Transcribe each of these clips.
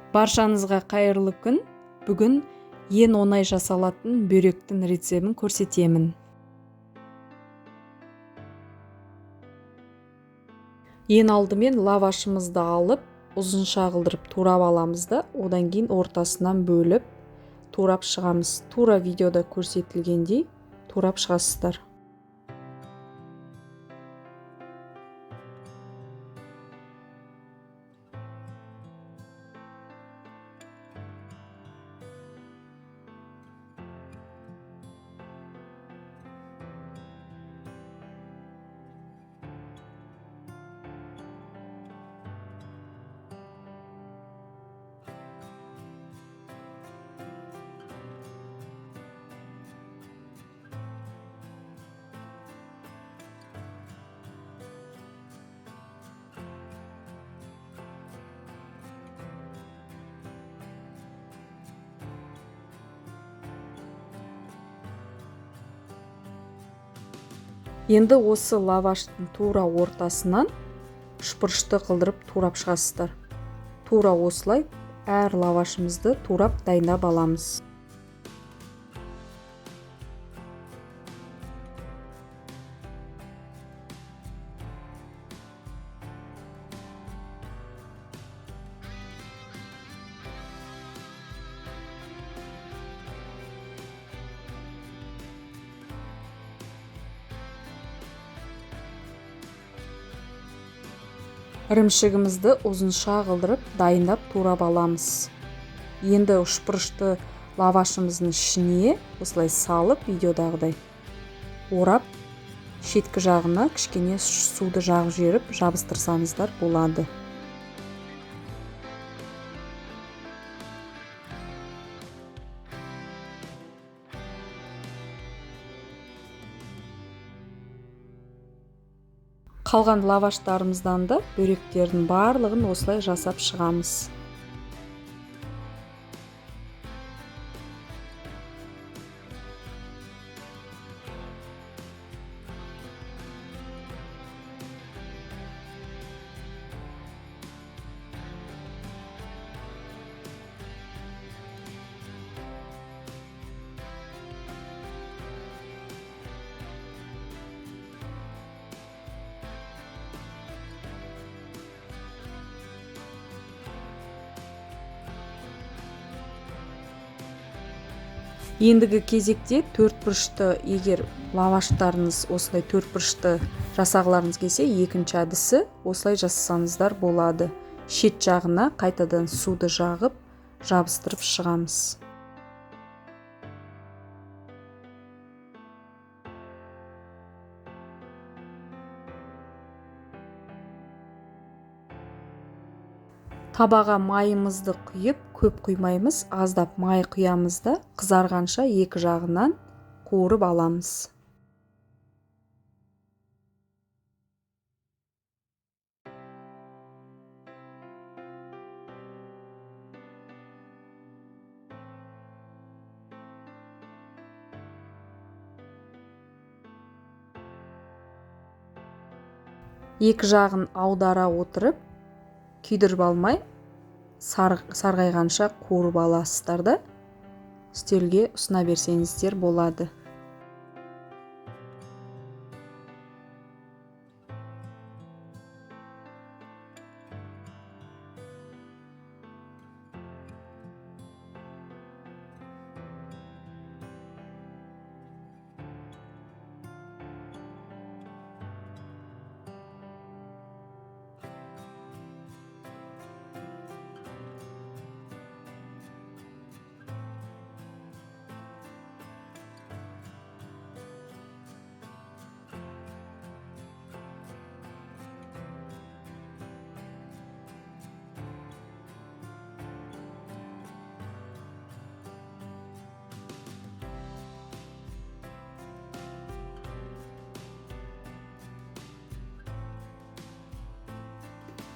Баршаңызға қайырлы күн. Бүгін ең оңай жасалатын бөректің рецебін көрсетемін. Ең алдымен лавашымызды алып, ұзынша қылдырып турап аламыз да, одан кейін ортасынан бөліп турап шығамыз. Тура видеода көрсетілгендей турап шығасыздар. Енді осы лаваштың тура ортасынан үшбұрышты қылдырып турап шығасыздар. Тура осылай әр лавашымызды турап дайындап аламыз. Ірімшігімізді ұзынша қылдырып дайындап турап аламыз. Енді үшбұрышты лавашымыздың ішіне осылай салып, видеодағыдай орап, шеткі жағына кішкене суды жағып жіберіп жабыстырсаңыздар болады. Қалған лаваштарымыздан да бөректердің барлығын осылай жасап шығамыз. Ендігі кезекте төрт бұрышты, егер лаваштарыңыз осылай төрт бұрышты жасағыларыңыз келсе, екінші әдісі осылай жасасаңыздар болады. Шет жағына қайтадан суды жағып, жабыстырып шығамыз. Табаға майымызды құйып, көп құймаймыз, аздап май құямыз да, қызарғанша екі жағынан қуырып аламыз. Екі жағын аудара отырып, күйдіріп алмай, сарғайғанша қуырып аласыздар да, үстелге ұсына берсеңіздер болады.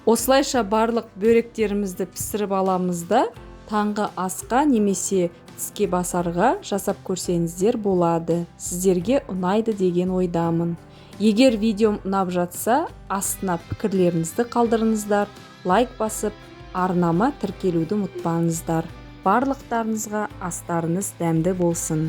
Осылайша барлық бөректерімізді пісіріп аламыз да, таңғы асқа немесе тіске басарға жасап көрсеңіздер болады. Сіздерге ұнайды деген ойдамын. Егер видеом ұнап жатса, астына пікірлеріңізді қалдырыңыздар, лайк басып, Арнама тіркелуді ұмытпаңыздар. Барлықтарыңызға астарыңыз дәмді болсын!